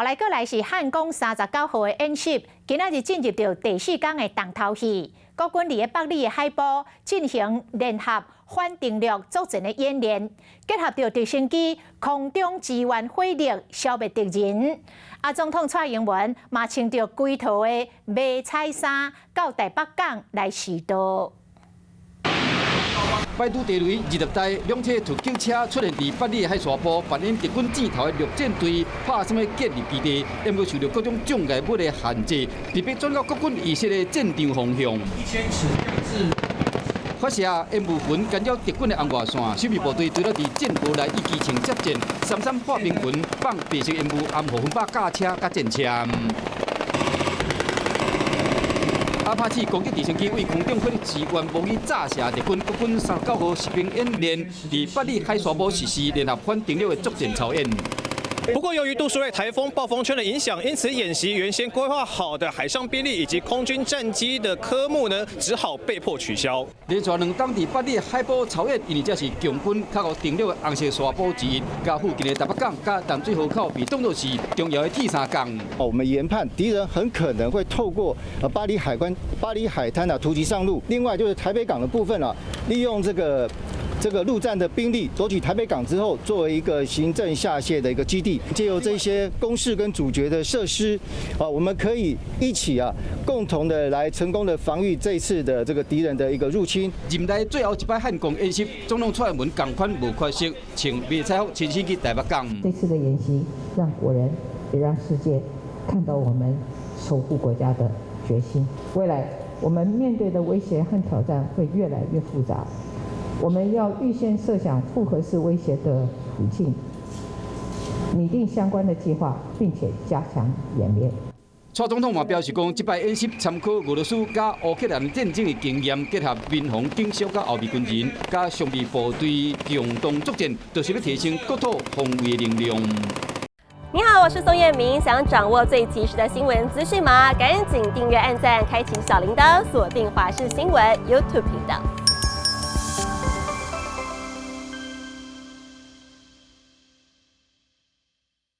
好來，閣來是漢光39號的演習，今仔日進入著第四工的重頭戲。國軍佇个八里的海埔進行聯合反登陸作戰的演練，結合著直升機空中支援火力消滅敵人。啊，總統蔡英文嘛穿著規套的迷彩衫到台北港來視導。擺拄地雷20台兩車突擊車出現佇八里海沙埔，扮演敵軍箭頭的陸戰隊拍啥物建立基地，毋過受著各種障礙物的限制，直逼轉到國軍預設的戰場方向。1000尺至發射煙霧雲干擾敵軍的紅外線，守備部隊除了佇戰壕內以機槍接戰，三三破冰雲放白色煙霧掩護分把駕車佮戰車。阿帕契攻擊直升機為空中火力支援，模擬炸射敵軍。國軍39號實兵演練，佇八里海沙埔實施聯合反登陸的作戰操演。不過，由於杜蘇芮颱風暴風圈的影響，因此演習原先規劃好的海上兵力以及空軍戰機的科目呢，只好被迫取消。連續兩冬佇八里海埔操演，因為這是共軍較予登陸的紅色沙埔之一，佮附近的台北港、佮淡水河口被當作是重要的鐵三角。我們研判敵人很可能會透過八里海關、八里海灘啊突擊上陸。另外就是台北港的部分啊，利用這個陸戰的兵力奪取台北港之後，作為一個行政下卸的一個基地，借由這些工事跟阻絕的設施，啊，我們可以一起啊，共同的來成功的防禦這次的這個敵人的一個入侵。任內最後一擺漢光演習，總統蔡英文仝款無缺席，穿迷彩服親身去台北港。這次的演習讓國人也讓世界看到我們守護國家的決心。未來我們面對的威脅和挑戰會越來越複雜。我們要預先設想複合式威脅的處境，擬定相關的計劃，並且加強演練。蔡總統嘛表示講，這擺演習參考俄羅斯佮烏克蘭戰爭的經驗，結合民防警消佮後備軍人，佮常備部隊共同作戰，就是欲提升國土防衛能量。你好，我是宋燕明，想掌握最及時的新聞資訊嗎？趕緊訂閱、按讚、開啟小鈴鐺，鎖定華視新聞 YouTube 頻道。